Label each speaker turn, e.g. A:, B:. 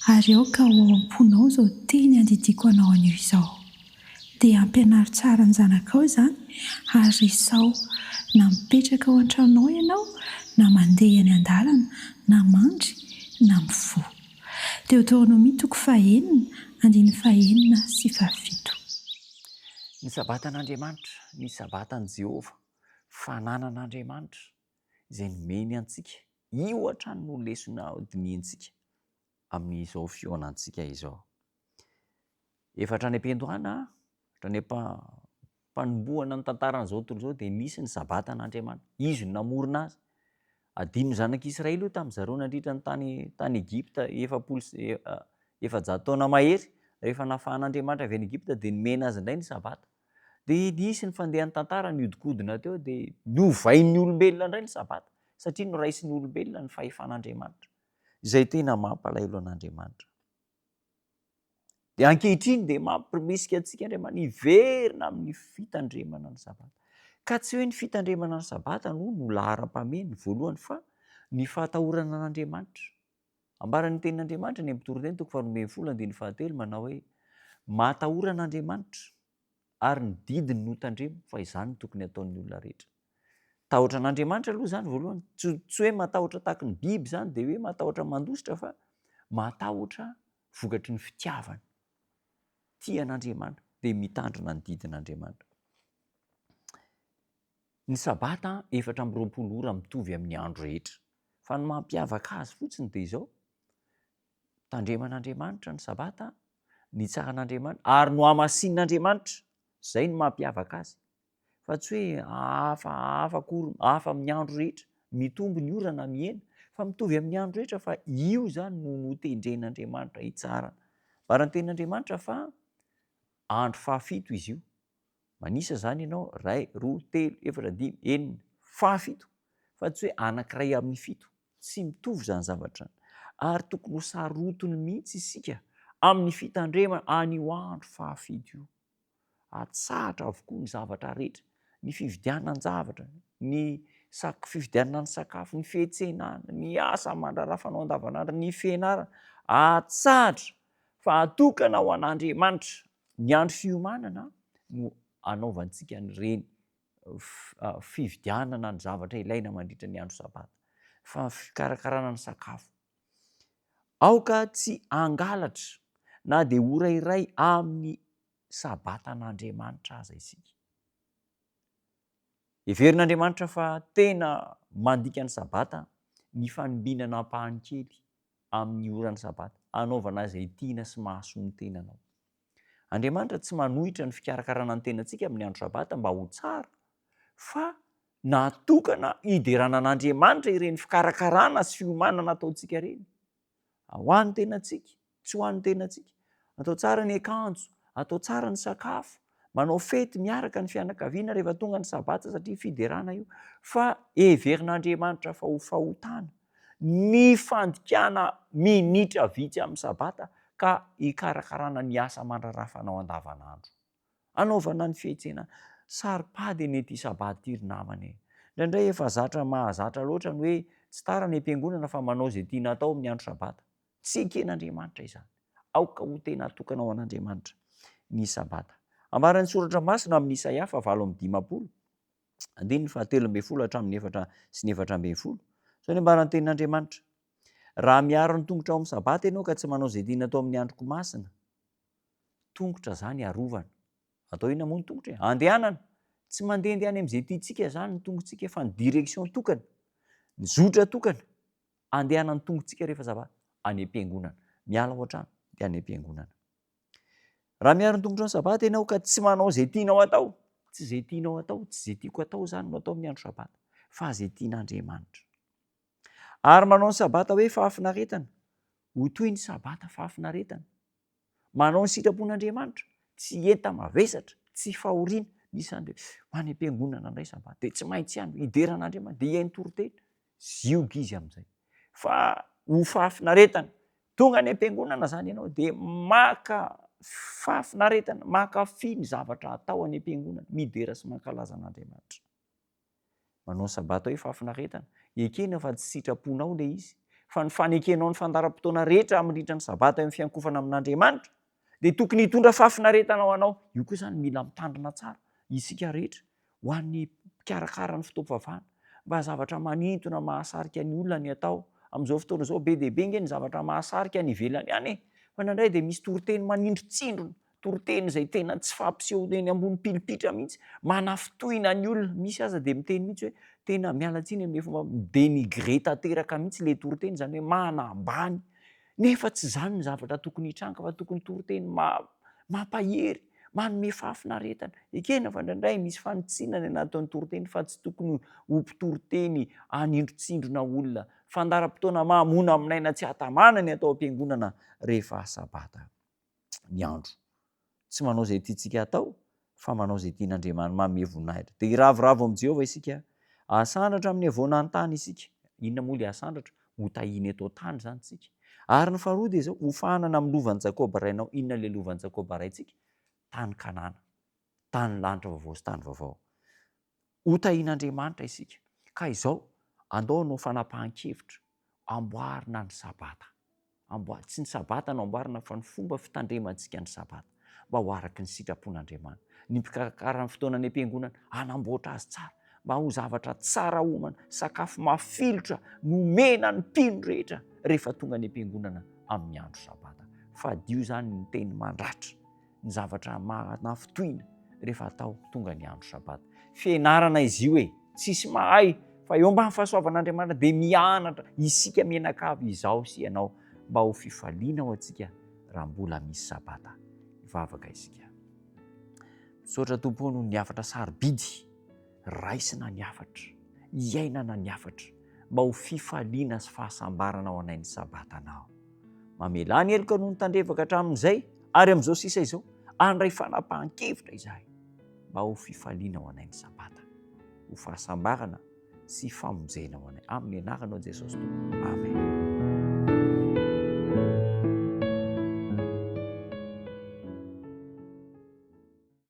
A: Ary aoka ho ao am-ponao izao teny andidiako anao anio izao. Dia ampianaro tsara ny zanakao izany, ary resaho, na mipetraka ao an-tranonao ianao, na mandeha eny an-dalana, na mandry, na mifoha. Deoteronomia toko fahenina, andininy fahenina sy fahafito.
B: Ny Sabatan'Andriamanitra, ny Sabatan'i Jehovah, fananan'Andriamanitra izay nomeny antsika. Io hatrany no lesona dinihintsika amin'izao fihaonantsika izao. Efa hatrany am-piandohana, hatrany am-panombohana ny tantaran'izao tontolo izao dia nisy ny Sabatan'Andriamanitra. Izy no namorona azy. Adinon'ny zanak'Israely io tamin'ny zareo nandritra ny tany tany Egypta 40 sy 400 taona mahery. Rehefa nafahan'Andriamanitra avy any Egypta dia nomena azy indray ny Sabata. Dia nisy ny fandehan'ny tantara nihodinkodina teo dia novain'ny olombelona indray ny Sabata satria noraisin'ny olombelona ny fahefan'Andriamanitra izay tena mampalahelo an'Andriamanitra. Dia ankehitriny dia mampirisika antsika Andriamanitra hiverina amin'ny fitandremana ny Sabata. Ka tsy hoe ny fitandremana ny Sabata no no laharam-pahamehana voalohany fa ny fahatahorana an'Andriamanitra. Ambaran'ny tenin'Andriamanitra ny Mpitoriteny toko faharoa andininy fahatelo manao hoe matahora an'Andriamanitra ary ny didiny no tandremo fa izany no tokony hataon'ny olona rehetra. Tahotra an'Andriamanitra aloha izany voalohany, tsy tsy hoe matahotra tahaky ny biby izany dia hoe matahotra mandositra fa matahotra vokatry ny fitiavana. Tia an'Andriamanitra dia mitandrina ny didin'Andriamanitra. Ny sabata 24 ora mitovy amin'ny andro rehetra. Fa ny mampiavaka azy fotsiny dia izao, tandreman'Andriamanitra ny sabata, nitsaran'Andriamanitra ary nohamasinin'Andriamanitra. Izay no mampiavaka azy. Fa tsy hoe hafa hafa akory, hafa amin'ny andro rehetra, mitombo ny ora na mihena, fa mitovy amin'ny andro rehetra fa io izany no notendren'Andriamanitra hitsarana. Ambaran'ny tenin'Andriamanitra fa andro fahafito izy io. Manisa izany ianao, iray, roa, telo, efatra, dimy, enina, fahafito, fa tsy hoe anankiray amin'ny fito. Tsy mitovy izany zavatra izany. Ary tokony ho sarotiny mihitsy isika amin'ny fitandremana an'io andro fahafito io. Atsahatra avokoa ny zavatra rehetra, ny fividianan-javatra, ny sak- fividianana ny sakafo, ny fiantsenana, ny asa aman-draharaha fanao andavanandro, ny fianarana. Atsahatra fa atokana ho an'Andriamanitra. Ny andro fiomanana no anaovantsika an'ireny fividianana ny zavatra ilaina mandritra ny andro sabata, fa fikarakarana ny sakafo. Aoka tsy hangalatra na dia ora iray amin'ny sabatan'Andriamanitra aza isika. Heverin'Andriamanitra fa tena mandika ny sabata ny fanombinana ampahany kely amin'ny oran'ny Sabata, hanaovana izay tiana sy mahasoa ny tenanao. Andriamanitra tsy manohitra ny fikarakarana ny tenantsika amin'ny andro Sabata mba ho tsara, fa natokana hiderana an'Andriamanitra ireny fikarakarana sy fiomanana ataontsika ireny. Ho an'ny tenantsika, tsy ho an'ny tenantsika. Atao tsara ny akanjo, atao tsara ny sakafo, manao fety miaraka ny fianakaviana rehefa tonga ny Sabata satria fiderana io. Fa heverin'Andriamanitra fa ho fahotana ny fandikana minitra vitsy amin'ny Sabata ka hikarakarana ny asa aman-draharaha fanao andavanandro. Anaovana ny fihetsenana. Saro-pady anie ity Sabata ity ry namana e! Indraindray efa zatra mahazatra loatra ny hoe tsy tara any am-piangonana fa manao izay tiana atao amin'ny andro Sabata. Tsy eken'Andriamanitra izany. Aoka ho tena atokana ho an'Andriamanitra ny Sabata. Ambaran'ny Soratra Masina amin'ny Isaia faha 58, andininy faha 13 hatramin'ny efatra sy ny 14. Izao ny ambaran'ny tenin'Andriamanitra, Raha miaro ny tongotra ao amin'ny Sabata ianao ka tsy manao izay tiana atao amin'ny androko masina, tongotra izany arovana. Atao inona moa ny tongotra e? Andehanana. Tsy mandehandeha any amin'izay tiantsika izany ny tongotsika fa ny direction tokana, ny zotra tokana. Andehanan'ny tongotsika rehefa zava any am-piangonana. Miala ao an-trano dia any am-piangonana. Raha miaro ny tongotrao ny sabata ianao ka tsy manao izay tianao atao, tsy izay tianao atao, tsy izay tiako atao izany no atao amin'ny andro sabata, fa izay tian'Andriamanitra. Ary manao ny sabata hoe fahafinaretana, ho toy ny sabata fahafinaretana. Manao ny sitrapon'Andriamanitra, tsy enta-mavesatra, tsy fahoriana. Misy izany dia ho any am-piangonana indray sabata, dia tsy maintsy any, hidera an'Andriamanitra, dia hihaino toriteny. Zioga izy amin'izay. Fa ho fahafinaretana. Tonga any am-piangonana izany ianao dia maka fahafinaretana, mankafy ny zavatra atao any am-piangonana, midera sy mankalaza an'Andriamanitra. Manao ny sabata hoe fahafinaretana. Ekena fa tsy sitraponao ilay izy, Fa ny fanekenao ny fandaharam-potoana rehetra amin'ny ritran'ny Sabata eo amin'ny fiankofana amin'Andriamanitra dia tokony hitondra fahafinaretana ho anao. Io koa izany mila mitandrina tsara isika rehetra ho an'ny mpikarakara ny fotoam-pivavahana mba zavatra manintona mahasarika ny olona ny atao. Amin'izao fotoana izao be dia be nge ny zavatra mahasarika any ivelany any e! Fa indraindray dia misy toriteny manindrontsindrona, toriteny izay tena tsy fampiseho eny ambony pilipitra mihitsy, manafintohina ny olona, misy aza dia miteny mihitsy hoe tena miala tsiny amin'ilay fomba mi-denigrer tanteraka mihitsy ilay toriteny, izany hoe manambany Nefa tsy izany ny zavatra tokony hitranga fa tokony toriteny mampahery, manome fahafinaretana. Ekena fa indraindray misy fanitsiana ny anatin'ny toriteny fa tsy tokony ho mpitoriteny hanindrontsindrona olona. Fandaharam-potoana mahamoana amin'aina tsy hahatamana ny atao am-piangonana rehefa sabata ny andro. Tsy manao izay tiantsika hatao fa manao izay tian'Andriamanitra manome voninahitra. Dia hiravoravo amin'i Jehovah isika. Hasandratra amin'ny havoana an-tany isika. Inona moa ilay hasandratra? Hotahiana eto an-tany izany isika. Ary ny faharoa dia izao, hofahanana amin'ny lovan'i Jakoba rainao. Inona ilay lovan'i Jakoba raintsika? Tany Kanana. Tany lanitra vaovao sy tany vaovao. Hotahian'Andriamanitra isika. Ka izao, andao hanao fanapahan-kevitra. Amboarina ny Sabata. Amboary, tsy ny Sabata no amboarina fa ny fomba fitandremantsika ny Sabata mba ho araka ny sitrapon'Andriamanitra. Ny mpikarakara ny fotoana any am-piangonana hanamboatra azy tsara mba ho zavatra tsara homana, sakafo mafilotra nomena ny mpino rehetra rehefa tonga any am-piangonana amin'ny andro Sabata. Fadio izany ny teny mandratra. ny zavatra manafintohina rehefa atao tonga ny andro sabata. Fianarana izy io e, tsisy mahay fa eo ambany fahasoavan'Andriamanitra dia mianatra isika mianakavy izaho sy ianao mba ho fifaliana ho antsika raha mbola misy sabata. Hivavaka isika. Misaotra Tompo noho ny hafatra sarobidy, raisina ny hafatra, iainana ny hafatra mba ho fifaliana sy fahasambarana ho anay ny sabatanao. Mamelà ny heloka noho ny tandrevaka hatramin'izay ary amin'izao sisa izao, handray fanapahan-kevitra izahay mba ho fifaliana ho anay ny Sabata, ho fahasambarana sy famonjena ho anay. Amin'ny anaranao Jesosy Tompo. Amen.